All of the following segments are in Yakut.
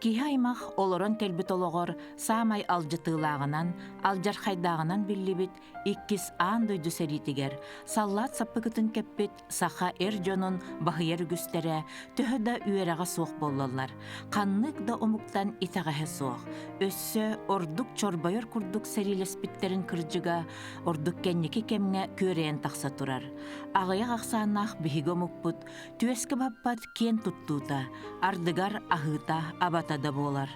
Киһи аймах олорон кэлбит олоҕор саамай алдьатыылааҕынан, алдьархайдааҕынан биллибит Иккис аан дойду сэриитигэр саллаат саппыкытын кэппит саха эр дьонун баһыйар үгүстэрэ төһө да үөрэҕэ суох буоллаллар, ханнык да омуктан итэҕэһэ суох, өссө ордук чорбойор курдук сэриилэспиттэрин кырдьыга ордук кэнники кэмҥэ күөрэйэн тахса турар. Аҕыйах ахсааннаах биһиги омукпут түөскэ баппат киэн туттуута, ардыгар аһыыта абата да буолар.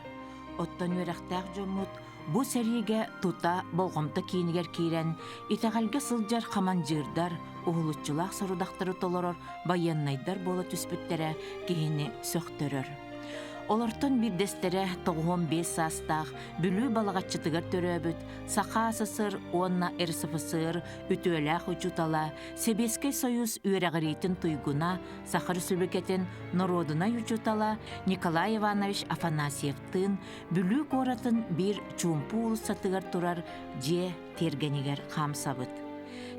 Оттон үөрэхтээх дьоммут бу сэриигэ тута болҕомто киинигэр киирэн, итэҕэлгэ сылдьар хамандьыырдар, уһулуччулаах сорудахтары толорор байыаннайдар буола түспүттэрэ киһини сөхтөрөр. Олортон биирдэстэрэ 95 саастаах Бүлүү Балаҕаччытыгар төрөөбүт Саха СССР уонна РСФСР үтүөлээх учуутала, Сэбиэскэй Союз үөрэҕириитин туйгуна, Саха Өрөспүүбүлүкэтин норуодунай учуутала Николай Иванович Афанасьевтыын Бүлүү куоратын биир чуумпу уулуссатыгар турар дьиэ тиэргэнигэр хаамсабыт.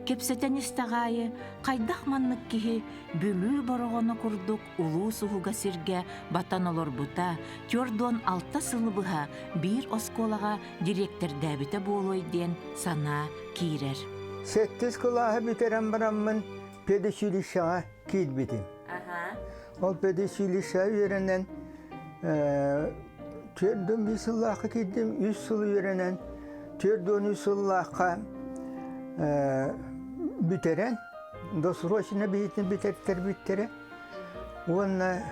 Кэпсэтэн истэх аайы хайдах маннык киһи Бүлүү Бороҕоно курдук улуус уһуга сиргэ батан олорбута, 46 сылы быһа биир оскуолаҕа дириэктэрдээбитэ буолуой диэн санаа киирэр. Сэттис кылааһы бүтэрэн бараммын педучилищеҕа киирбитим. Ол педучилищеҕа үөрэнэн 41 сыллаахха киирдим, үс сыл үөрэнэн, 43 сыллаахха бүтэрэн, досрочно биһитин бүтэртэрбиттэрэ уонна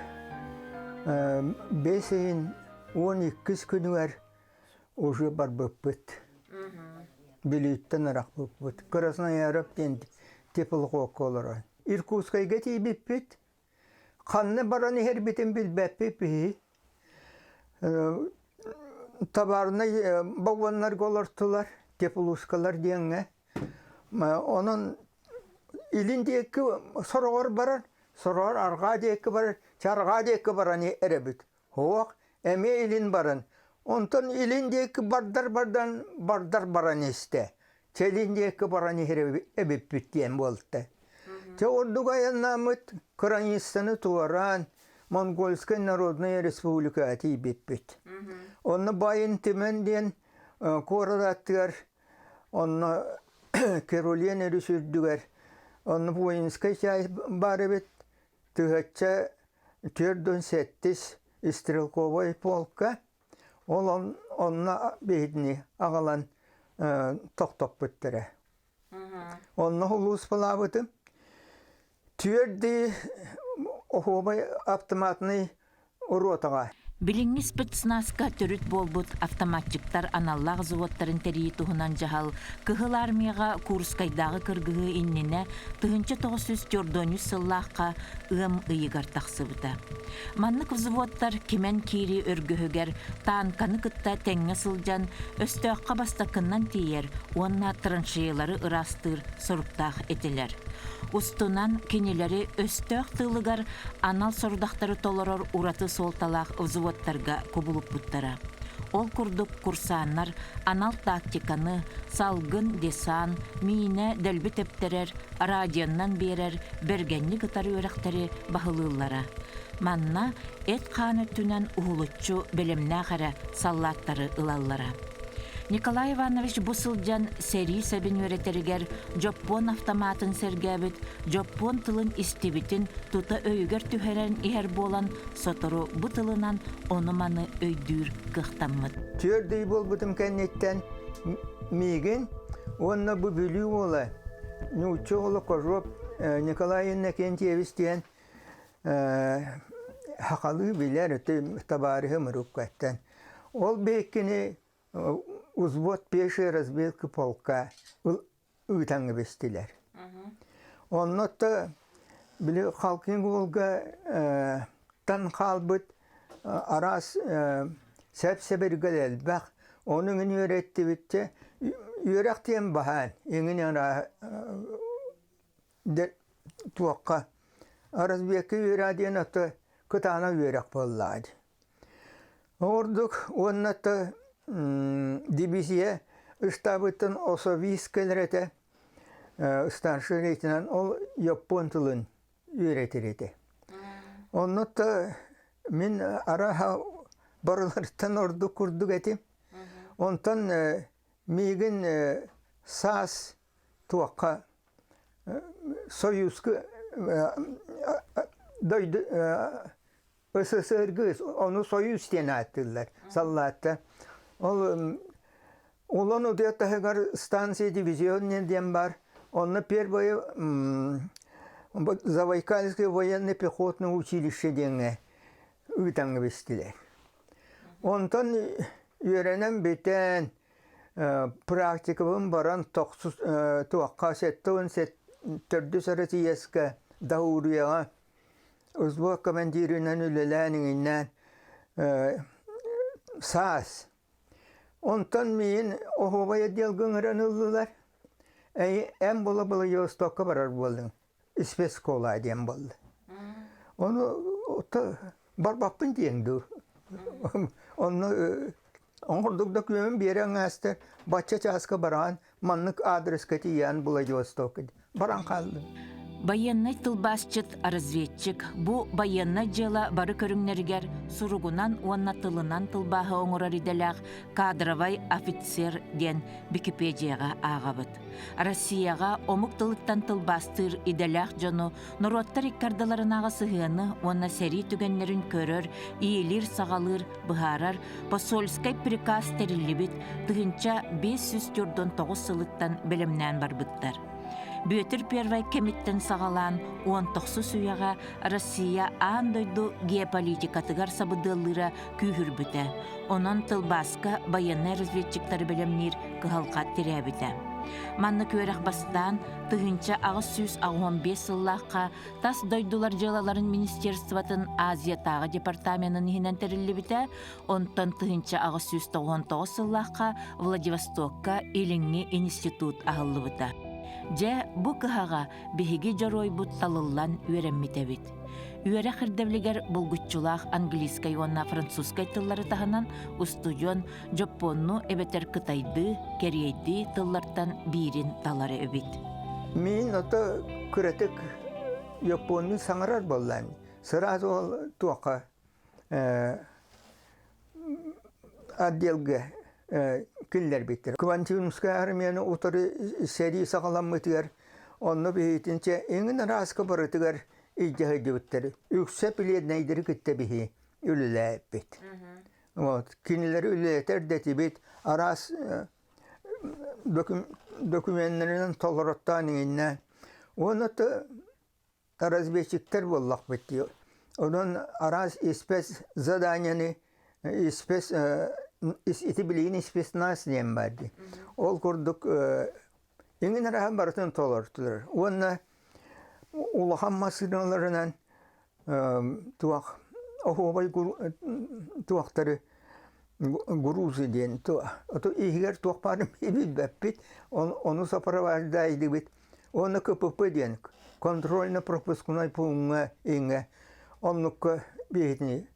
бэс ыйын 12 күнүгэр уже барбыппыт. Бүлүүттэн арахпыппыт. Краснояров диэн теплоходка олорон. Иркутскайга тиийбиппит. Ханна баран иһэрбитин билбэппит биһи. Табаарынай вагоннарга олортулар, теплушкалар диэҥҥэ. Онон илин диэки сороҕор барар, сороҕор арҕаа диэки барар, чарҕаа диэки баран эрэбит. Суох, эмиэ илин баран. Онтон илин диэки бардар бардан бардар баран истэ. Чэлин диэки баран иһэр эбиппит диэн буолта. Чэ ордук айаннааммыт кыраныыссаны туораан Монгольскай Народная Республикаҕа тиийбиппит. Онно Байын Түмэн диэн куорат аттыгар онно Керулен өрүс үрдүгэр онно воинскай чай баар эбит. Тыһыачча 47 стрелковай полка ол онно биһигини аҕалан тохтоппуттара. Онно улууспалаабытым. Түөрдүү оһуобай автоматный ротаҕа. Билиҥҥи спецназка төрүт буолбут автоматчиктар аналлаах взводтарын тэрийии туһунан дьаһал Кыһыл Армияҕа Курскайдааҕы кыргыһыы иннинэ 1943 сыллаахха ыам ыйыгар тахсыбыта. Маннык взводтар кимэн киирии өргөһүгэр таанканы кытта тэҥҥэ сылдьан өстөөххө бастакыннан тиийэр уонна траншеялары ыраастыыр соруктаах этилэр. Устунан кинилэри өстөөх тыылыгар анал сорудахтары толорор ураты суолталаах взводтарга кубулуппуттара. Ол курдук курсааннар анал тактиканы, салгын, десант, миинэ дэлби тэптэрэр, радионан биэрэр, бэргэнник ытар үөрэхтэри баһылыыллара. Манна эт-хаан өттүнэн уһулуччу бэлэмнээх эрэ саллааттары ылаллара. Николай Иванович бу сылдьан сэрии сэбин үөрэтэригэр дьоппуон автоматын сэргээбит, дьоппуон тылын истибитин тута өйүгэр түһэрэн иһэр буолан, сотору бу тылынан ону-маны өйдүүр кыахтаммыт. Түөрт ый буолбутум кэнниттэн миигин уонна бу Бүлүү уола нуучча уола Кожоп Николай Иннокентьевич диэн сахалыы билэр табаарыһым уруккаттан. Ол биһиккини взвод пешей разведки полка ыытан кэбистилэр. Онно били Халкин Волга тан хаалбыт араас сэп-сэбиргэл элбэх. Ону иҥин үөрэттибитчэ үөрэх диэн баһаан иҥин туохха разведка үөрэ диэн ото кытаанах үөрэх буоллаҕа дии. Ордук уонна то дивизия ыстаабыттан особист кэлэр этэ старший лейтенант ол япон тылын үөрэтэр этэ. Онно то мин араха барыларыттан ордук курдук этим. Онтон миигин саас туохха Союзка дойду СССР ону Союз диэн ааттыыллар саллаатта. Ол Улан Удэ таһыгар станция дивизионный диэн бар. Онно первое Забайкальское военно-пехотное училище диэҥҥэ ыытаҥҥа бистилэр. Онтон үөрэнэн бүтэн практикабын баран тохсус туохха 74 төрдүс Россияска Даурияҕа взвод командирынан үлэлээн иҥиннээн саас Онтон миин оһуобай отделга ыҥыран ыллылар. Эн була-була Владивостокка барар буоллуҥ. Спецшкола диэн буолла. Ону барбаппын диэн дуу. Онно оҥордук да күөмүн биэрэн ааста бачча чааска бараан маннык аадырыска тиийэн Владивостокка баран хааллым. Байыаннай тылбаасчыт, разведчик бу байыаннай дьыала бары көрүҥнэригэр суругунан уонна тылынан тылбааһы оҥорор идэлээх кадровай офицер диэн Википедияҕа ааҕабыт. Россияҕа омук тылыттан тылбаастыыр идэлээх дьону норуоттар иккардыларынааҕы сыһыаны уонна сэрии түгэннэрин көрөр, иилиир-саҕалыыр, быһаарар посольскай приказ тэриллибит 1549 сылыттан бэлэмнээн барбыттар. Бүөтүр Первай кэмиттэн саҕалаан 19 үйэҕэ Россия аан дойду геополитикатыгар сабыдыаллыыра күүһүрбүтэ. Онон тылбааска байыаннай разведчиктары бэлэмниир кыһалҕа тирээбитэ. Маннык үөрэх бастаан 1885 сыллаахха тас дойдулар дьыалаларын министерствотын Азиятааҕы департаменын иһинэн тэриллибитэ, онтон 1899 сыллаахха Владивостокка Илиҥҥи институт аһыллыбыта. Дьэ, бу кыһаҕа биһиги дьоруойбут талыллан үөрэммит эбит. Үөрэх ирдэбилигэр булгуччулаах английскай уонна французскай тыллары таһынан устудьуон дьоппуоннуу эбэтэр кытайдыы, кэриэйдии тыллартан биирин талар эбит. Мин ото кыратык японнуу саҥарар буоллаан сразу ол туохха отделга киллэрбиттэр. Квантинскай армияны утары сэрии саҕаламмытыгар онно биһиитинчэ иҥин арааска барытыгар илдьэ сылдьыбыттар. Үксэ пленнэйдэри кытта биһи үлэлээппит. Вот. Кинилэри үлэлэтэр дэтибит араас докуменнарынан толороттоон иҥиннэ. Уонна разведчиктэр буоллахпыт дии. Онон араас испэс заданияны испэс ити билигин спецназ диэн баар дии. Ол курдук иҥин араһан барытын толортулар. Уонна улахан массыыналарынан туох оһуобай туохтары грузы диэн ото иһигэр туох баарын билбэппит ону сопровождайдыбыт Уонна КПП диэн контрольно-пропускной пууҥҥа иҥҥэ оннукка биһитини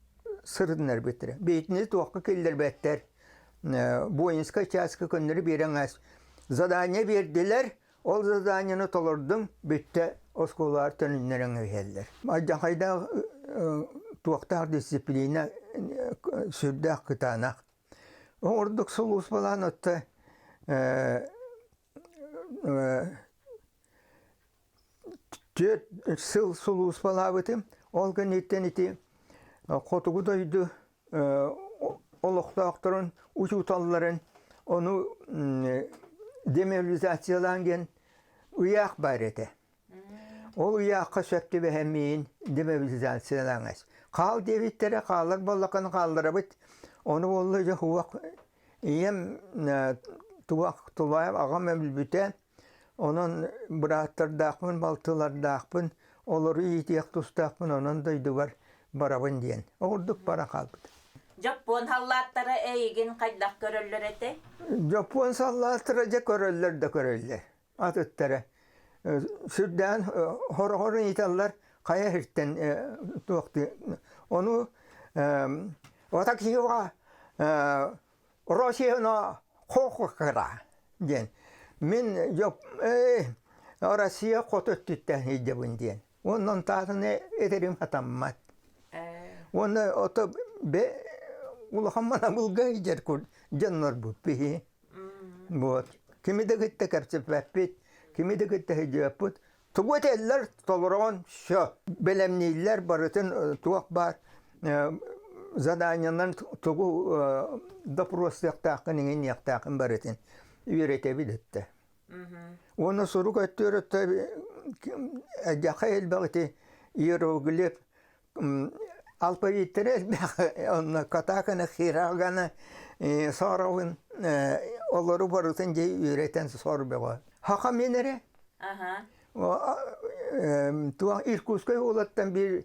сырытыннарбыттара. Биһитини туохха киллэрбэттэр. Воинскай чааска көннөрү биэрэн аас. Задание биэрдилэр, ол заданиены толордум, бүттэ оскуолалар төнүннэрэн иһэллэр. Алдьархайдаах туохтаах дисциплина сүрдээх кытаанах. Ордук сулууспалаан отто Түөрт сыл сулууспалаабытым. Ол кэнниттэн ити хотугу дойду олохтоохторун, учууталларын ону демобилизациялаан диэн ыйаах баар этэ. Ол ыйаахха сөп түбэһэн миин демобилизациялааҥас. Хаал диэбиттэрэ, хаалар буоллаххына хаалларабыт. Ону буолла дьэ уох Ийэм туох тулаайах аҕам өлбүтэ, онон бырааттардаахпын, балтылардаахпын, олору иитиэх тустаахпын, онон дойдубар барабын диэн. Ордук бара хаалбыт. Дьоппуон саллааттара эйигин хайдах көрөллөр этэй? Дьоппуон саллааттара дьэ көрөллөр да көрөллөр. Атыттара сүрдээн хороҕор ыйыталлар хайа сиртэн туохтыы ону отаксига Россияна хохокара диэн мин Россия хоту өттүттэн ыйдабын диэн онон таатыны этерим хатаммат уонна ото бе Улахан манабылга иһдьэр дьоннорбут биһи. Вот. Кими да кытта кэпсэппэппит, кими да кытта сылдьыбаппыт. Тугу этэллэр толороон все. Бэлэмнииллэр барытын туох баар заданиенан тугу допростуохтааххын иҥиниэхтааххын барытын үөрэтэбит этте. Уонна сурук өттүөр өттө эдьэхэ элбэх ити иероглиф алфавиттара элбэх онно катакана хирагана сооробун олору барытын дьэ үөрэтэн сор бөҕө. Хаха мин эрэ туох Иркутскай уолаттан биир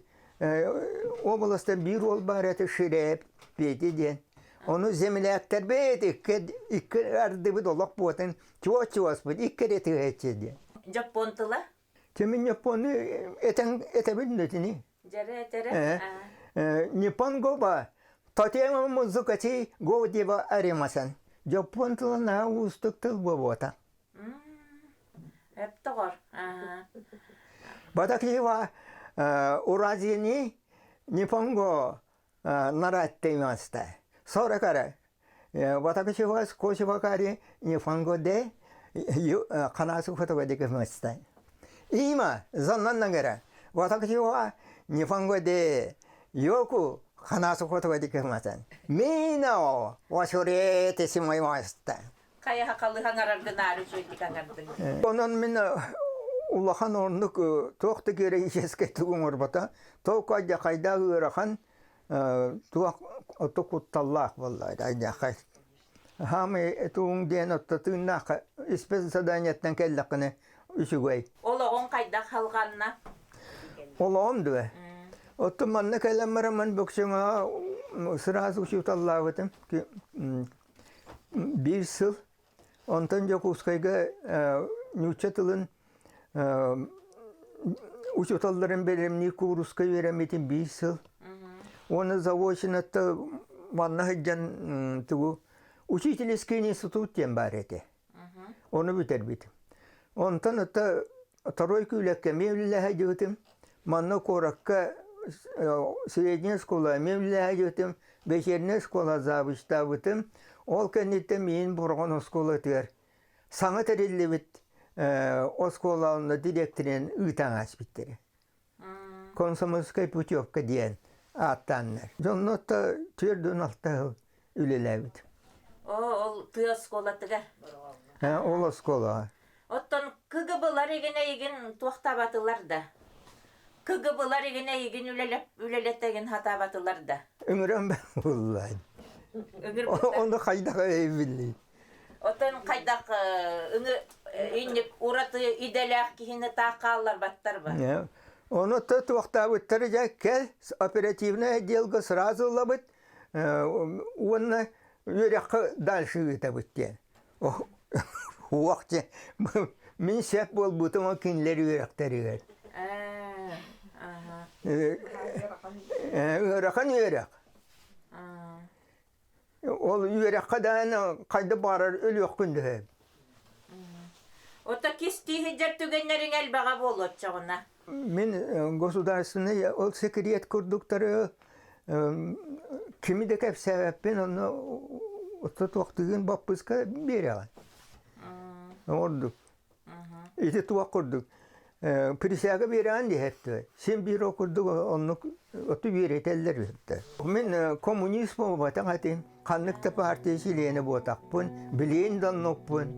областан биир уол баар этэ Ширээп Петя диэн. Ону земляктарбыт икки икки ардыбыт олох буотун чуо-чуоспут икки эрэ тыһааччы диэн. Дьоппуон тыла? Тимин Японы этэн этэбин итини. Дьэрэ этэрэ. Ниппон-гоба тотема музыкати го дева аримасан. Дьоппуон тыла наһаа уустук тыл буолуота. Эптоҕор. Батакива уразини Ниппонго наратты それから私は少しばかり日本語で話すことができました。今、残念ながら私は日本語でよく話すことができません。みんなを忘れてしまいました。 Хайа хахалы хаҥараргын үчүгэйдик аҥардыҥ. Онон мин улахан оннук туох да героическай тугу оҥорбото. Толку хайда ыарахан туох ото кутталлаах буолла айдьахай. Хаамай тугуҥ диэн отто тыыннаах спецзаданиеттан кэллэххинэ үчүгэй. Олоҕуҥ хайдах халҕанна? Олоҕум дуо? Оттон манна кэлэн бараммын бөксөҥө сразу учууталлаабытым. Биир сыл. Онтон Дьокуускайга нуучча тылын учууталларын бэлэмниир кууруска үөрэммитим биир сыл. Уонна заочно манна сылдьан тугу учительский институт диэн баар этэ. Ону бүтэрбитим. Онтон это второй күүлэккэ эмиэ үлэлэһэ дьыбытым. Манна куоракка средняя школа эмиэ үлэлэһэ дьыбытым. Вечерняя школа завучтаабытым. Ол кэнниттэн миин Бороҕон оскуолатыгар саҥа тэриллибит оскуоланы дириэктэринэн ыытан ааспыттара. Комсомольская путевка диэн ааттааннар. Дьонно 46 сыл үлэлээбит. О, ол тыа оскуолатыгар? Ол оскуолаҕа. Оттон КГБ-лар игин эйигин туохтаабатылар да? КГБ-лар игин эйигин үлэлэтэгин хатаабатылар да? Ыҥыран буллаан. Ону хайдах өйбүллүй? Оттон хайдах инник ураты идэлээх киһини таах хаалларбаттар ба? Ону туохтаабыттары дьэ кэл оперативное отделга сразу ылабыт уонна үөрэххэ дальше ыытабыт диэн. Уох дьэ мин сөп буолбутум ол кинилэр үөрэхтэригэр. Ыарахан үөрэх. Ол үөрэххэ даҕаны хайда баҕарар өлүөхпүн дөһөм. Ото кистии сылдьар түгэннэриҥ элбэҕэ буолуо оччоҕуна. Мин государственный ол секрет курдуктары кими да кэпсээбэппин, онно туохтугун баппыска биэрэҕин. Ордук. Ити туох курдук присяга биэрэҕин диэһэттэ. Син биир ол курдук оннук оту биэрэтэллэр үһүттэ. Мин коммунист буолбатах этим. Ханнык да партия чилиэнэ буотахпын, билиэн да оннукпун.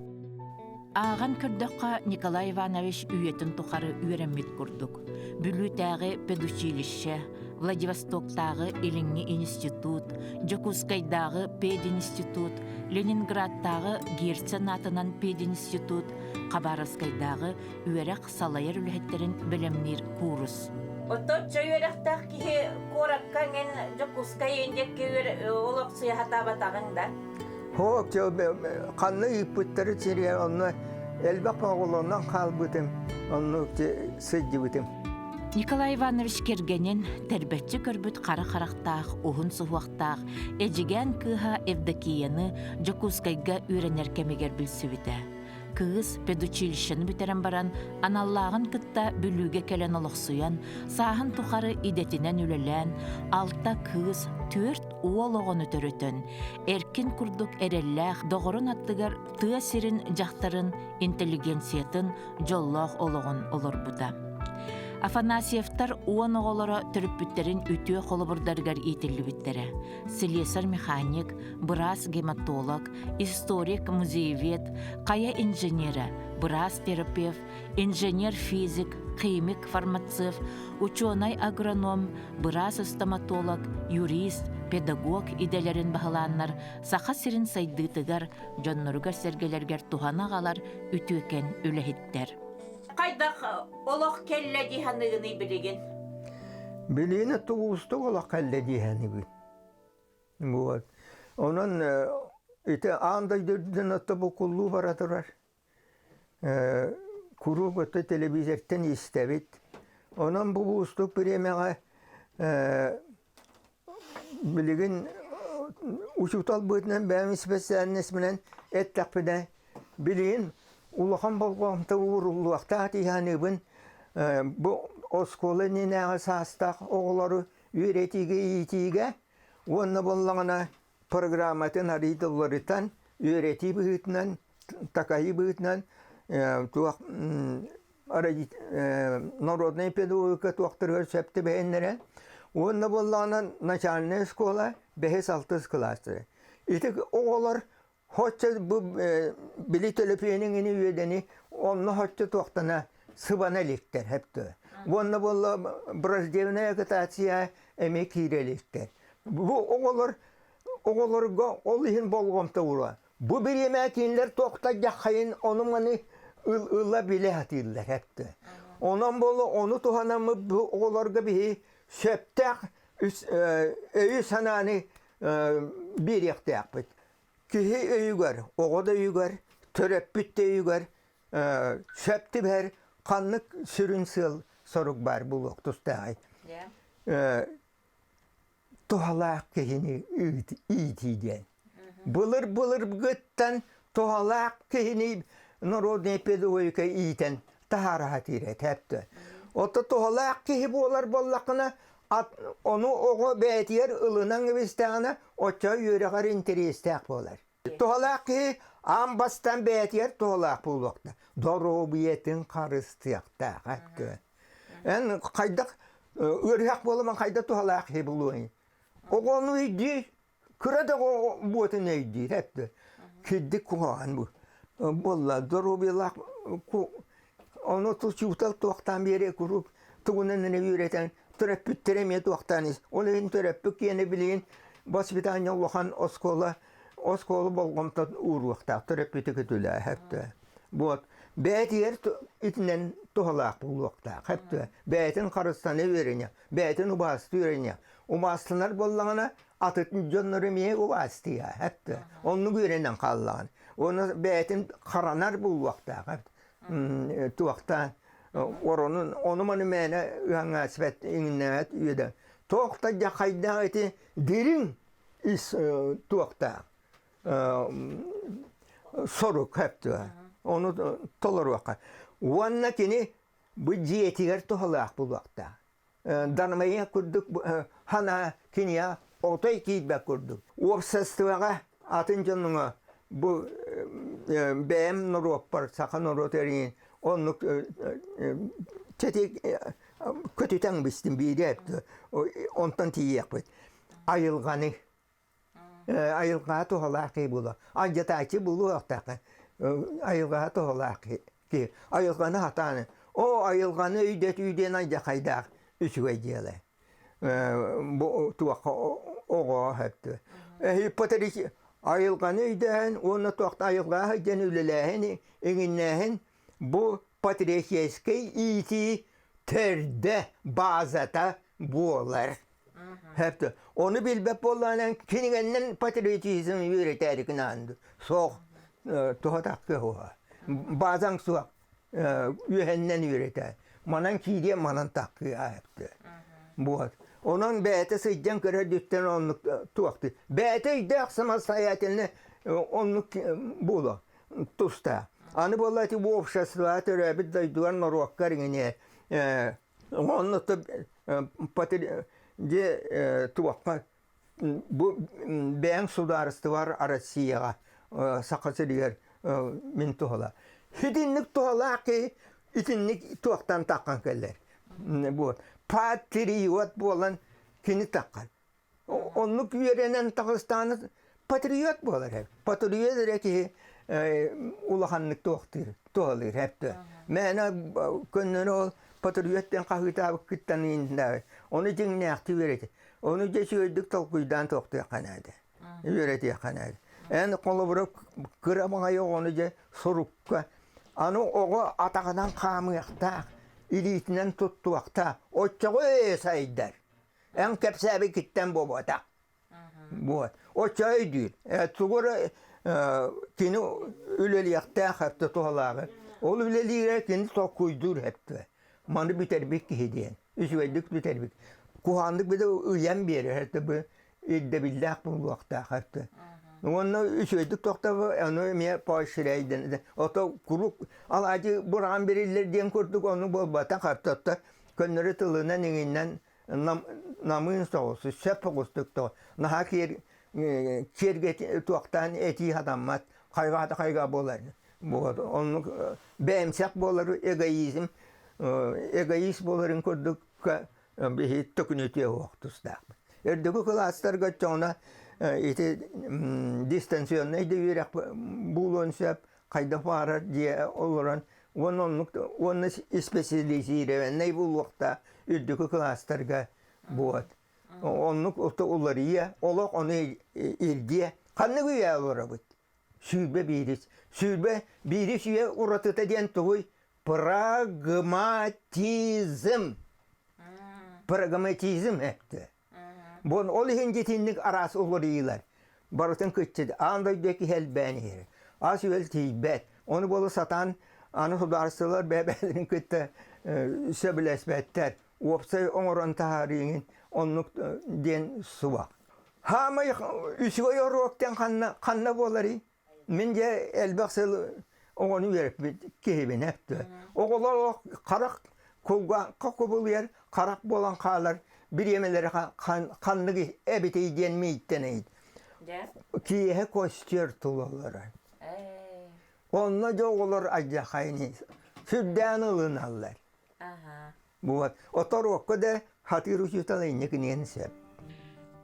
Ааҕан көрдөххө, Николай Иванович үйэтин тухары үөрэммит курдук. Бүлүүтээҕи педучилище, Владивостоктааҕы Илиҥҥи институт, Дьокуускайдааҕы пединститут, Ленинградтааҕы Герцен аатынан пединститут, Хабаровскайдааҕы үөрэх салайар үлэһиттэрин бэлэмниир куурус. Оттон үөрэхтээх киһи куоракка эҥин Дьокуускай диэки олохсуйа сатаабатаҕыҥ да? Һоок, ханна ыыппыттары сиргэ онно элбэх оҕолонон хаалбытым, онно сылдьыбытым. Николай Иванович кэргэнин тэрбэччи көрбүт хара харахтаах, уһун суһуохтаах Эдьигээн кыыһа Евдокияны Дьокуускайга үөрэнэр кэмигэр билсибитэ. Кыыс педучилищены бүтэрэн баран, аналлааҕын кытта Бүлүүгэ кэлэн олохсуйан, сааһын тухары идэтинэн үлэлээн, алта кыыс, түөрт уол оҕону төрөтөн, эркин курдук эрэллээх доҕорун аттыгар тыа сирин дьахтарын интеллигенциятын дьоллоох олоҕун олорбута. Афанасьевтар 10 оҕолоро төрөппүттэрин үтүө холобурдарыгар иитиллибиттэрэ. Слесарь-механик, быраас-гематолог, историк-музеевед, хайа инженерэ, быраас-терапевт, инженер-физик, химик, фармацевт, учуонай-агроном, быраас-стоматолог, юрист, педагог идэлэрин баһылааннар Саха сирин сайдыытыгар, дьонноругар-сэргэлэригэр туһаны аҕалар үтүөкэн үлэһиттэр. Хайдах олох кэллэ дии саныыгыный билигин? Билигин уустук олох кэллэ дии саныыбын. Вот. Онон ити аан дойду үрдүнэн отто буккуллуу бара турар. Куруук өттө телевизортан истэбит. Онон бу уустук бириэмэҕэ билигин учуутал быһыытынан бэйэм испэсээлинэспинэн эттэхпинэ, билигин улахан болҕомто ууруллуохтаах дии саныыбын. Бу оскуола иннинээҕи саастаах оҕолору үөрэтиигэ, иитиигэ уонна буоллаҕына программатын арыый да уларытан, үөрэтии быһыытынан, такайыы быһыытынан туох народная педагогика туохтарыгар сөп түбэһиннэрэн уонна буоллаҕына начальная школа бэһис-алтыс кылаастара. Ити оҕолор Хоччо бу били төлөпүөнүҥ ини үөдэни онно хоччо туохтана сыбана иликтэр хэптө. Уонна буолла враждебная агитация эмиэ киирэ иликтэр. Бу оҕолор оҕолорго ол иһин болҕомто уруа. Бу бириэмэ кинилэр туохта дьаххайын ону маны ыла билэ сатыыллар хэптө. Онон буолла ону туһанаммыт бу оҕолорго биһи сөптөөх өйү-санааны биэриэхтээхпит. Киһи өйүгэр, оҕо да өйүгэр, төрөппүт да өйүгэр сөп түбэһэр ханнык сүрүн сыал сорук баар буолуох тустааҕый? Туһалаах киһини иитии диэн. Былыр-былыргыттан туһалаах киһини народная педагогика иитэн таһаара сатыыр этэ. Ото туһалаах киһи буолар буоллаххына, ону оҕо бэйэтигэр ылынан кэбистэҕинэ, оччо үөрэҕэр интэриэстээх буолар. Туһалаах киһи аан бастаан бэйэтигэр туһалаах буолуохтаах. Доруобуйатын харыстыахтаах. Эн хайдах ыарыһах буоламан хайдах туһалаах киһи буолуоҥ? Оҕону өйдүүр, кыра да оҕо буотун өйдүүр эптэ. Кирдик куһаҕан бу. Буолла доруобуйалаах ону учуутал туохтаан биэрэ куруук тугунан эрэ үөрэтэн төрөппүттэрэ эмиэ туохтаан ис. Ол иһин төрөппүт киэнэ билигин воспитание улахан оскуола оскуола болҕомтотун ууруохтаах төрөппүтү көтүлээһэптэ. Вот бэйэтигэр итинэн туһалаах буолуохтаах хэптэ. Бэйэтин харыстана үөрэниэх, бэйэтин убаастыы үөрэниэх. Убаастанар буоллаҕына атын дьоннору эмиэ убаастыа хэптэ. Оннук үөрэнэн хааллаҕын. Уонна бэйэтин харанар буолуохтаах туохтаан оронун ону-маны мээнэ ыһаҥаасыбат иҥиннээбэт үөдэ туох да дьахайдаах ити дириҥ ис туохтаах сорук хэптүө ону толоруохха уонна кини бу дьиэтигэр туһалаах буолуохтаах Дармайа курдук хана киниэ отой киирбэт курдук. Уопсастыбаҕа атын дьонуҥа бу бэйэм норуоппар саха норуота эриин оннук чэти көтүтэн бистим биирэ онтон тиийиэхпит. Айылҕаны айылҕаҕа туһалаах киһи буолуо. Алдьатааччы буолуохтаах. Айылҕаҕа туһалаах киһи. Айылҕаны сатаан, оо, айылҕаны өйдөтүү диэн алдьархайдаах үчүгэй дьыала. Бу туохха оҕоҕо сөптө. Айылҕаны өйдөөһүн уонна туохта айылҕаҕа сылдьан үлэлээһин, иҥиннээһин бу патриотическай иитии төрдө, базата буолар. Хэпті. Ону билбэт буоллаҕына кинигэннэн патриотизм үөрэтээри гынаан суох туһатахка уһа. Баазаҥ суох үөһэннэн үөрэтээ. Манан киириэ манан таххыа хэпті. Вот. Онон бэйэтэ сылдьан көрөрдүттэн оннук туохты. Бэйэтэ өйдөөх самостоятельно оннук буолуо тустаах. Аны буолла ити общество төрөөбүт дойдугар норуоккар иҥине Онно дьиэ туохха Бу бэйэҥ судаарыстыбар Россияҕа Саха сиригэр мин туһала. Итинник туһалаах киһи итинник туохтан таххан кэлэр. Вот. Патриот буолан кини таххан. Оннук үөрэнэн таҕыстаҕына патриот буолар эбит. Патриот эрэ киһи улаханнык туохтуур, туһалыыр эптэ. Мээнэ көннөрү ол патриот диэн хаһыытаабыккыттан ииннээбит. Ону дьиҥнээхтик үөрэтэ. Ону дьэ үчүгэйдик толкуйдаан туохтуохха наада. Үөрэтиэххэ наада. Эн холобура кыра маҥай оҕону дьэ сурукка аны оҕо атаҕынан хаамыахтаах, илиитинэн туттуохтаах. Оччоҕо ээ сайдар. Эн кэпсээбиккиттэн буолбатах. Вот. Оччо өйдүүр. Тугу эрэ кини үлэлиэхтээх өттө туһалааҕы. Ол үлэлиирэ кини толкуйдуур өттө. Маны бүтэрбит киһи диэн. Үчүгэйдик бүтэрбит. Куһааннык били ыйан биэрэр өттө бу ирдэбиллээх буолуохтаах өттө. Уонна үчүгэйдик тохтобу ону эмиэ поощряйден. Ото куруук алаадьы бураан бериллэр диэн курдук ону буолбатах өттө көннөрү тылынан иҥиннэн намыын соҕус, сөп соҕустук то наһаа киэр киэргэ туохтаан этии хатаммат, хайҕаата хайгаа буолар. Вот оннук бэйэмсэх буолар эгоизм эгоист буоларын курдук биһи төкүнүтүө уох тустаахпыт. Үрдүкү кылаастарга оччоҕуна ити дистанционнай да үөрэх буолуон сөп, хайдах баҕарар дьиэ олорон уонна оннук уонна испэсилизированнай буолуохтаах үрдүкү кылаастарга буот. Оннук уларыйа, олох ону ирдиэ. Ханнык үйэ олоробут? 21-ис. 21-ис үйэ уратыта диэн тугуй? Прагматизм. Прагматизм эттэ. Бу ол иһин дьитинник араас уларыйыылар барытын кыччыт аан дойду киһи элбээн иһэр. Ас-үөл тиийбэт. Ону буола сатаан аны судаарыстыбалар бэйэ-бэйэлэрин кытта сөбүлэспэттэр. Уопсай оҥорон таһаарыыҥын оннук диэн суох. Хаамай үчүгэй оруок диэн ханна, ханна буоларый? Мин дьэ элбэх сыл оҕону үөрэппит киһибин эптэ. Оҕолор харах кулгаахха кубулуйар, харах буолан хаалар бириэмэлэрэ ханнык эбитий диэн мииттэн ыйыт. Киэһэ костер тулаллара. Онно дьэ оҕолор алдьархайын сүрдээн ылыналлар. Вот. Оторуокка да хатыыр учуутал инникиниэн сөп.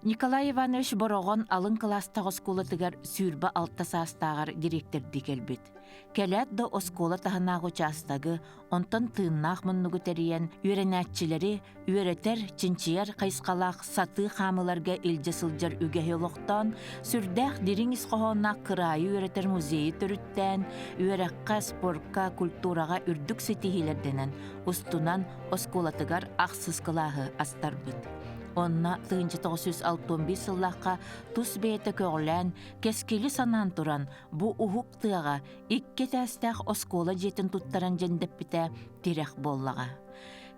Николай Иванович Бороҕон алын кылаастаах оскуолатыгар 26 саастааҕар дириэктэрдии кэлбит. Кэлээт да оскуола таһынааҕы учаастагы, онтон тыыннаах муннугу тэрийэн, үөрэнээччилэри үөрэтэр, чинчийэр хайысхалаах сатыы хаамыыларга илдьэ сылдьар үгэһи олохтоон, сүрдээх дириҥ ис хоһоонноох кыраайы үөрэтэр музейы төрүттээн, үөрэххэ, спорка, культураҕа үрдүк ситиһиилэрдэнэн, устунан оскуолатыгар ахсыс кылааһы астарбыт. Онно 1965 сыллаахха тус бэйэтэ көҕүлээн, кэскили санаан туран, бу уһук тыаҕа икки этээстээх оскуола дьиэтин туттаран дьэндэппитэ тирэх буоллаҕа.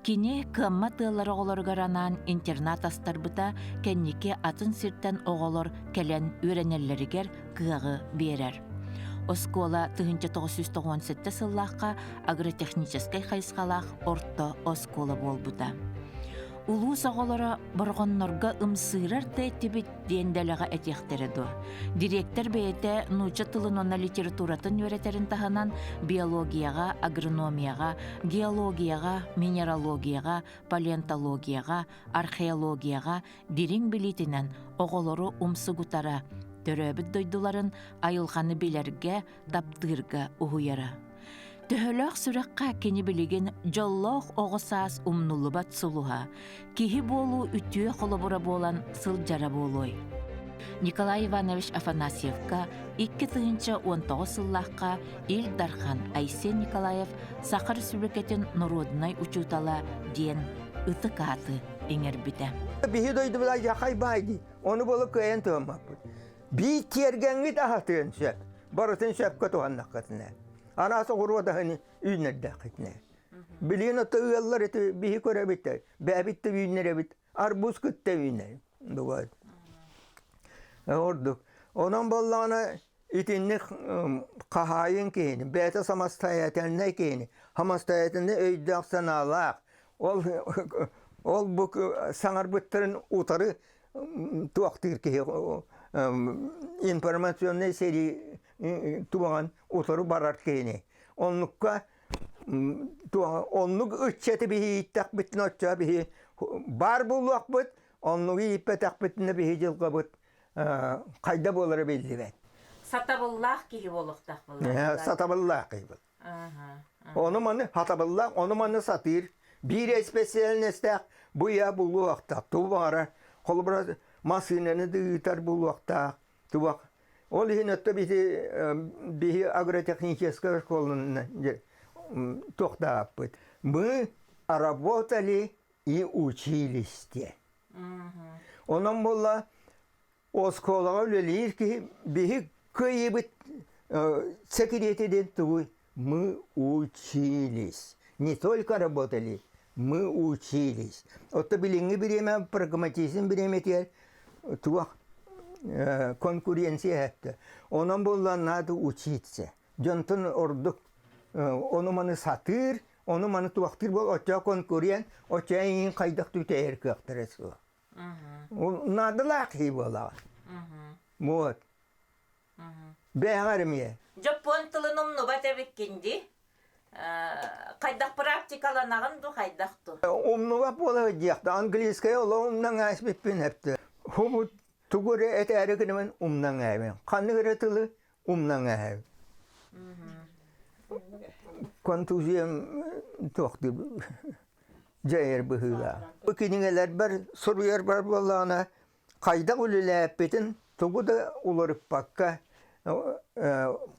Кини кыаммат ыаллар оҕолоругар анаан интернат астарбыта кэнники атын сиртэн оҕолор кэлэн үөрэнэллэригэр кыаҕы биэрэр. Оскуола 1997 сыллаахха агротехническэй хайысхалаах орто оскуола буолбута. Улуус оҕолоро борҕоннорго ымсыырар да этибит диэн дэлэҕэ этиэхтэрэ дуо? Дириэктэр бэйэтэ нуучча тылын уонна литературатын үөрэтэрин таһынан биологияҕа, агрономияҕа, геологияҕа, минералогияҕа, палеонтологияҕа, археологияҕа дириҥ билиитинэн оҕолору умсугутара, төрөөбүт дойдуларын айылҕаны билэргэ, таптыырга уһуйара. Төһөлөөх сүрэххэ кини билигин дьоллоох оҕо саас умнуллубат сулуһа, киһи буолуу үтүө холобура буолан сылдьара буолуой? Николай Иванович Афанасьевка 2019 сыллаахха Ил Дархан Айсен Николаев Саха Республикатын норуодунай учуутала диэн ытык ааты иҥэрбитэ. Биһи дойдубут дьахай баай дии. Ону буола кыайан туһаммаппыт. Биир тиэргэҥҥит аһатыан сөп. Барытын сөпкө туһаннаххытына. Араас оҕуруот аһын үүннэрдэххитинэ. Билигин ото ыаллар ити биһи көрөбүт, бэйэбит да үүннэрэбит, арбуз кытта үүнэр. Бывает. Ордук. Онон буоллаҕына итинник хаһаайын киһини, бэйэтэ самостоятельнай киһини, самостоятельнай өйдөөх-санаалаах, ол ол бу саҥарбыттарын утары. туохтыыр киһи информационнай сэрии туоҕан утары барар киһини. Оннукка оннук ыччаты биһи ииттэхпитинэ оччо биһи баар буолуохпут, оннугу ииппэтэхпитинэ биһи дьылҕабыт хайда буолара биллибэт. Сатабыллаах киһи буолуохтаах буоллаҕа. Сатабыллаах киһи буолар. Ону маны хатабыллаах, ону маны сатыыр. Биир испэсийээлинэстээх бу ийэ булуохтаах. Тугу баҕарар, холобура, массыынаны да ыытар булуохтаах. Туох. Ол иһин өттө биһи биһи агротехническая школаны туохтааппыт. Мы работали и учились диэн. Онон буолла Оскуолаҕа үлэлиир киһи биһи кыайыыбыт сэкириэтэ диэн тугуй? Мы учились. Не только работали, мы учились. Отто билиҥҥи бириэмэ прагматизм бириэмэтигэр туох конкуренция эһэттэ. Онон буолла надо учиться. Дьонтон ордук ону-маны сатыыр, ону-маны туохтуур буол, оччо конкурент, оччо эйигин хайдах түтэйэр кыахтара суох. Наадалаах киһи буолаҕын. Вот. Бэйэҕэр эмиэ. Дьоппуон тылын умнубат эбиккин дии. Хайдах практикаланаҕын дуу, хайдах дуу? Умнубат буола диэхтэ. Английскай олох умнан ааспыппын эптэ. Хубут тугу эрэ этээри гынабын умнан ааһабын. Ханнык эрэ тылы умнан ааһабын. Контузиям туох дьайар быһыылаах. Бу кинигэлэрбэр суруйарбар буоллаҕына, хайдах үлэлээппитин тугу да уларыппакка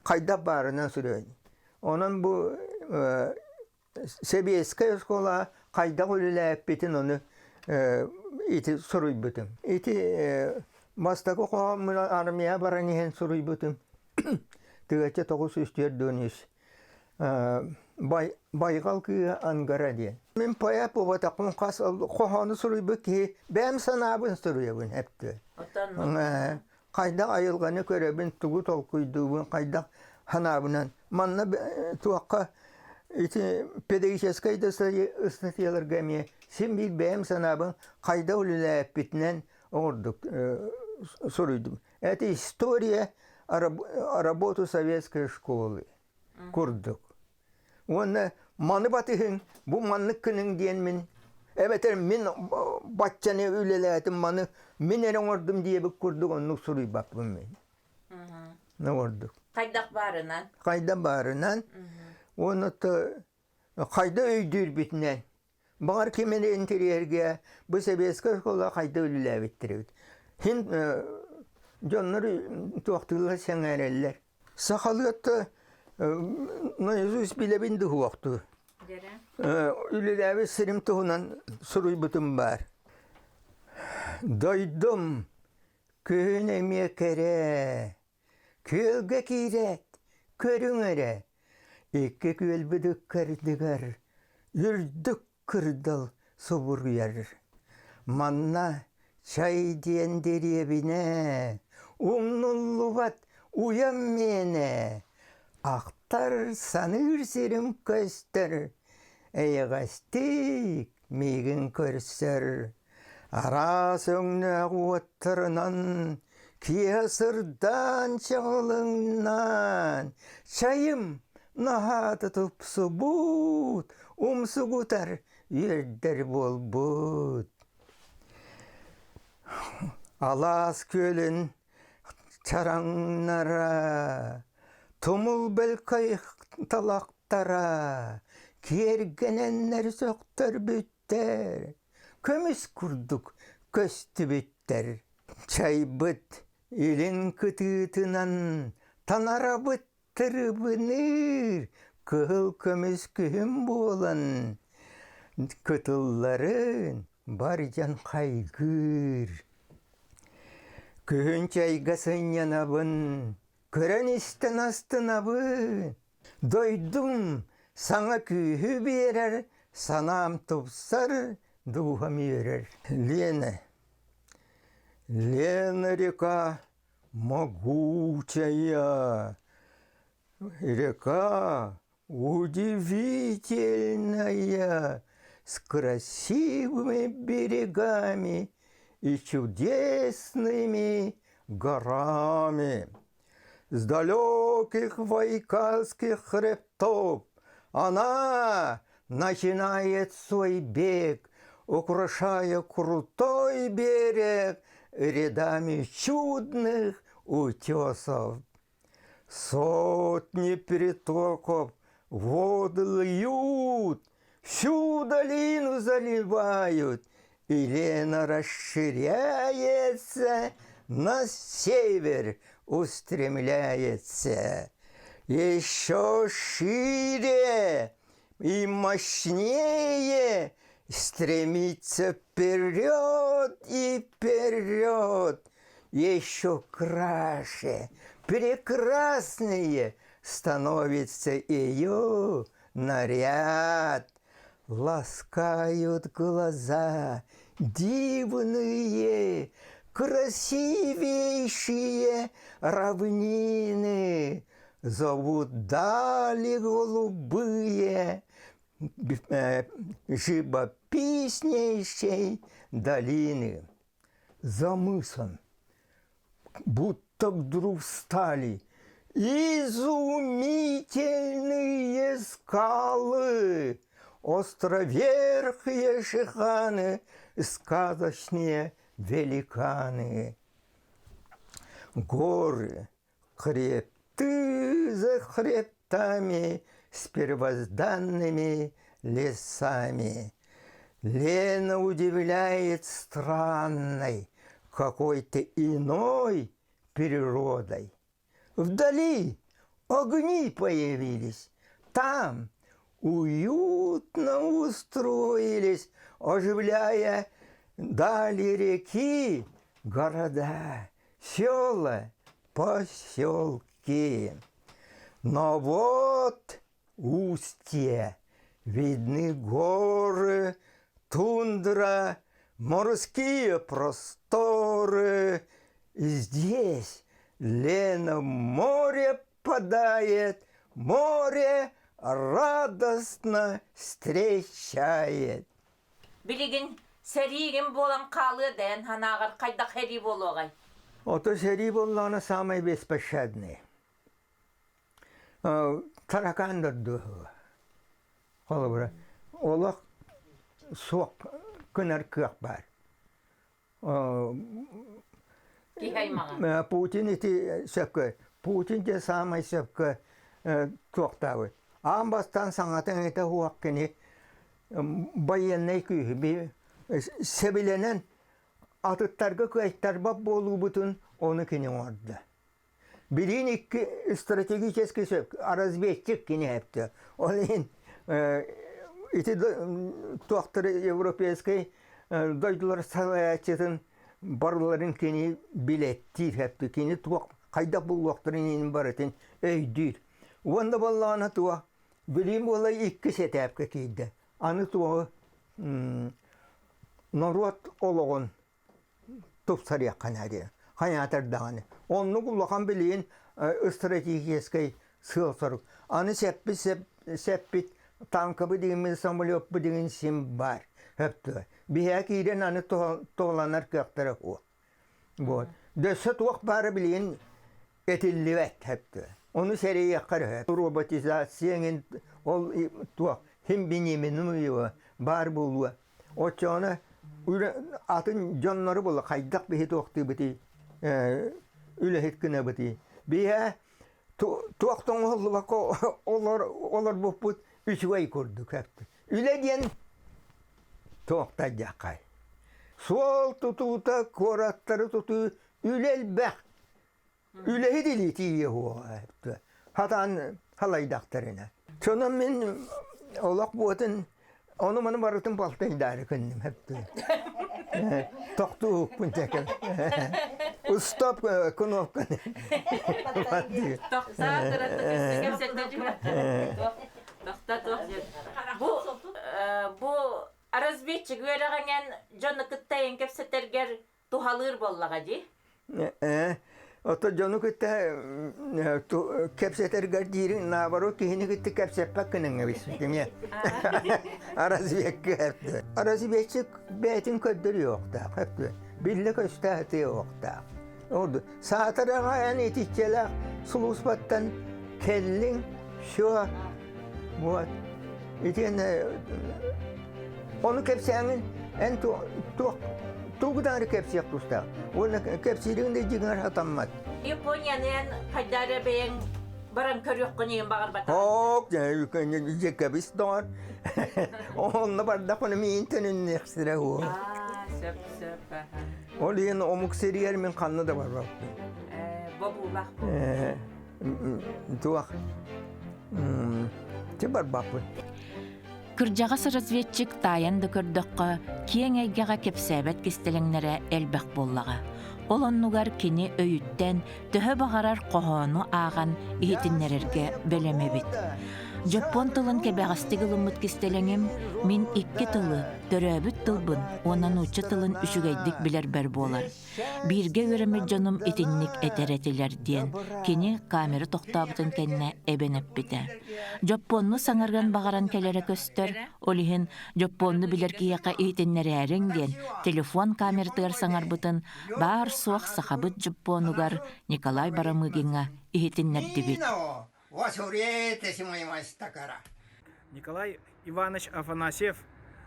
хайдах баарынан суруйабын. Онон бу сэбиэскэй оскуола хайдах үлэлээппитин ону ити суруйбутум. Ити бастакы хоһооммун армия баран иһэн суруйбутум. Тыгачча 943 Байҕал кыыһа Ангара диэн. Мин поэт буолбатахпын хас хоһоону суруйбут киһи бэйэм санаабын суруйабын эптэ. Хайдах айылҕаны көрөбүн, тугу толкуйдуубун, хайдах санаабынан. Манна туохха ити педагогическай да ыстатыйаларга эмиэ син биир бэйэм санаабын хайдах үлэлээппитинэн оҥордук суруйдум. Это история работы советской школы курдук. Уонна маны батыһыҥ, бу маннык гыныҥ диэн мин эбэтэр мин баччаны үлэлээтим, маны мин эрэ оҥордум диэбит курдук оннук суруйбаппын мин. Оҥордук. Хайдах баарынан. Хайдах баарынан. Уонна хайда өйдүүрбүтүнэн Баҕар ким эрэ интэриэһиргээ бу сэбиэскэй оскуола хайда үлэлээбиттэр эбит. Һин дьоннор туохтууллар сэҥээрэллэр. Сахалыатта наизусть билэбин дуһуохтуу. Үлэлээбит сирим туһунан суруйбутум баар. Дойдум күһүн эмиэ кэрэ, Күөлгэ киирээт, көрүҥ эрэ, икки күөлбүт ыккардыгар үрдүк кырдал субуруйар. Манна чай диэн дэриэбинэ, умнуллубат уйам миэнэ, ахтар саныыр сирим көстөр, эйэҕэстик миигин көрсөр. Араас өҥнөөх уоттарынан киэһэ сырдаан чаҕылыҥнаан, чайым наһаата тупсубут, умсугутар үөрдэр буолбут. Алаас күөлүн чараҥнара, тумул бөлкөй талахтара киэргэнэннэр сөхтөрбүттэр. Көмүс курдук көстүбүттэр. Чайбыт илин кытыытынан танарабыт тырыбыныыр кыһыл көмүс күһүн буолан кытылларын бар дьон хайгыыр. Күһүн чайга сынньанабын, көрөн-истэн астынабын. Дойдум саҥа күүһү биэрэр, санаам тупсар, дууһам үөрэр. Лена. Лена река могучая, река удивительная, с красивыми берегами. и чудесными горами. С далеких байкальских хребтов она начинает свой бег, украшая крутой берег рядами чудных утесов. Сотни притоков воды льют, всю долину заливают, и Лена расширяется, на север устремляется. Еще шире и мощнее стремится вперед и вперед, еще краше, прекраснее становится ее наряд. Ласкают глаза дивные, красивейшие равнины, Зовут дали голубые, живописнейшей долины. За мысом будто вдруг стали изумительные скалы, островерхие шиханы, сказочные великаны. Горы, хребты за хребтами с первозданными лесами. Лена удивляет странной, какой-то иной природой. Вдали огни появились, там уютно устроились, оживляя дали реки, города, села, поселки. Но вот устье, видны горы, тундра, морские просторы. И здесь Лена море падает, море радостно встречает. Билигин сэриигин буолан хаалыа дээн санааҕар хайдах сэрии буолуоҕай? Ото сэрии буоллаҕына самый беспощадный. Таракан дордуоһуга. Холобура, олох суох гынар кыах баар. Киһи аймаҕа. Путин ити сөпкө, Путин дьэ саамай сөпкө туохтаабыт. Аан бастаан саҥатын этэ уох кини байыаннай күүһү сэбилэнэн атыттарга кыайтарбат буолуубутун ону кини оҥордо. Билиин икки стратегический сөп, разведчик кини эптэ. Ол иһин ити туохтары европейскай дойдулар салайааччытын барыларын кини билэттиир эпти. Кини туох хайдах булуохтарын иһин барытын өйдүүр. Уонна буоллаҕына туох билиин буола иккис этээпкэ киирдэ. Аны туоҕу норуот олоҕун тупсарыахха наада хайаатар даҕаны. Оннук улахан билигин стратегическай сыал-сорук. Аны сэппит сэппит танкабы дигиммит самолеппут дигин син баар. Хөптүө. Биһээ киирэн аны туһаланар кыахтара суох. Вот. Дөссө туох баара билигин этиллибэт хөптүө. Ону сэрэйиэххэ эрэ. Роботизация эҥин ол туох хим биниминуева баар буолуо. Оччоҕуна атын дьоннору була хайдах биһи туохтуубутуй үлэһит гынабытый. Биһэ туох тоҥоһуллубакка олорбуппут үчүгэй курдук. Үлэ диэн туохтайдаххай. Суол тутуута, куораттары тутуу үлэ элбэх. Үлэһит илии тиийиэ суоҕа хатаан халайдахтарына. Сонон мин олох буотун ону-маны барытын балтайдаары кынным хэптү. Тохтуукпун тэкэн. Стоп кнопканы. Тохтаа Бу бу разведчик үөрэҕиҥэн дьону кытта эн кэпсэтэргэр туһалыыр буоллаҕа дии. Ээ, оттон дьону кытта кэпсэтэргэр диирин наоборот киһини кытта кэпсэппэккин эбиспитим Разведка Разведчик бэйэтин көрдөрүөхтээх. Биллэ-көстө сатыа уохтаах. Саатараҕа эн итиччэлээх сулууспаттан кэллиҥ, все, вот. Итиэннэ ону кэпсээҥин эн туох тугу даҕаны кэпсиэх тустаах. Уонна кэпсиириҥ да дьиҥэр сатаммат. Японияны эн хайда эрэ бэйэҥ баран көрүөххүн иһин баҕарбатаҕыҥ? Ок, дьэ кэбис доҕор. Онно бардахпына миин төнүннүөхсүрэ уо. Аа, сөп, сөп. Ол иһин омук сиригэр мин ханна да барбаппын. Бобуулаах Туох ти барбаппын. Кырдьаҕас разведчик таайан да көрдөххө, киэҥ эйгэҕэ кэпсээбэт кистэлэҥнэрэ элбэх буоллаҕа. Ол оннугар кини өйүттэн төһө баҕарар хоһоону ааҕан иһитиннэрэргэ бэлэм эбит. Дьоппуон тылын кэбэҕэстик ылыммыт кистэлэҥим мин икки тылы, төрөөбүт тылбын уонна нуучча тылын үчүгэйдик билэрбэр буолар. Бииргэ үөрэммит дьонум итинник этэр этилэр диэн кини камера тохтообутун кэннэ эбэн эппитэ. Дьоппуонну саҥарыан баҕаран кэлэрэ көстөр, ол иһин дьоппуонну билэр киһиэхэ иһитиннэрээриҥ диэн телефон камератыгар саҥарбытын баар-суох сахабыт дьоппуонугар Николай Барамыгиҥҥа иһитиннэрдибит. Николай Иванович Афанасьев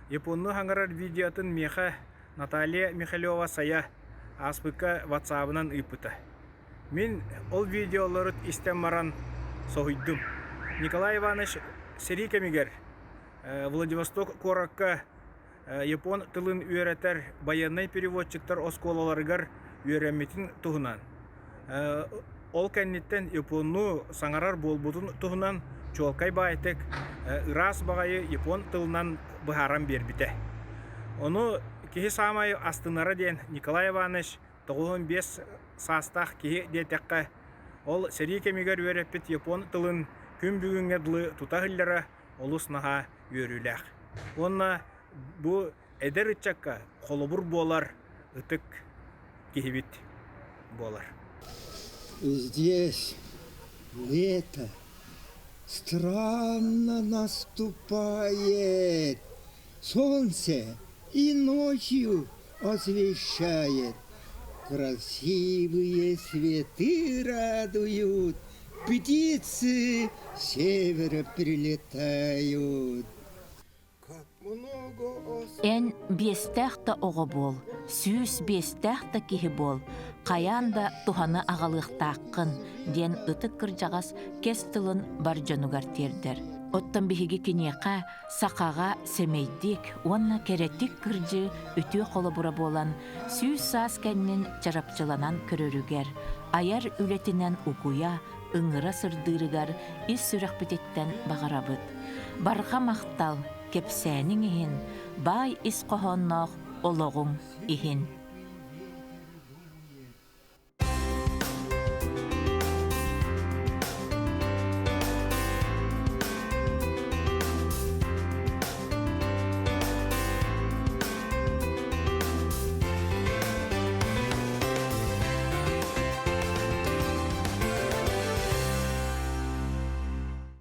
японнуу хаҥарар видеотын миэхэ Наталья Михалева-Сайа ааспыкка ватсаабынан ыыппыта. Мин ол видеолору истэн баран соһуйдум. Николай Иванович сэрии кэмигэр Владивосток куоракка япон тылын үөрэтэр байыаннай переводчиктар оскуолаларыгар үөрэммитин туһунан, ол кэнниттэн японнуу саҥарар буолбутун туһунан чуолкай баайтык ыраас баҕайы япон тылынан быһааран биэрбитэ. Ону киһи саамай астынара диэн Николай Иванович 95 саастаах киһи диэтэххэ, ол сэрии кэмигэр үөрэппит япон тылын күн бүгүҥҥэ дылы тута иһиллэрэ олус наһаа үөрүүлээх. Уонна бу эдэр ыччакка холобур буолар ытык киһибит буолар. Здесь лето странно наступает, солнце и ночью освещает, красивые цветы радуют, птицы с севера прилетают. Эн биэстээх да оҕо буол, 105-тээх да киһи буол, хайаан да туһаны аҕалыахтааххын, диэн ытык кырдьаҕас кэс тылын бар дьонугар тиэрдэр. Оттон биһиги киниэхэ сахаҕа сэмэйдик уонна кэрэтик кырдьыы үтүө холобура буолан, 100 саас кэннин чарапчыланан көрөрүгэр, айар үлэтинэн угуйа, ыҥыра сырдыырыгар ис сүрэхпититтэн баҕарабыт. Барҕа махтал, кэпсээниҥ иһин, баай ис хоһоонноох олоҕуҥ иһин.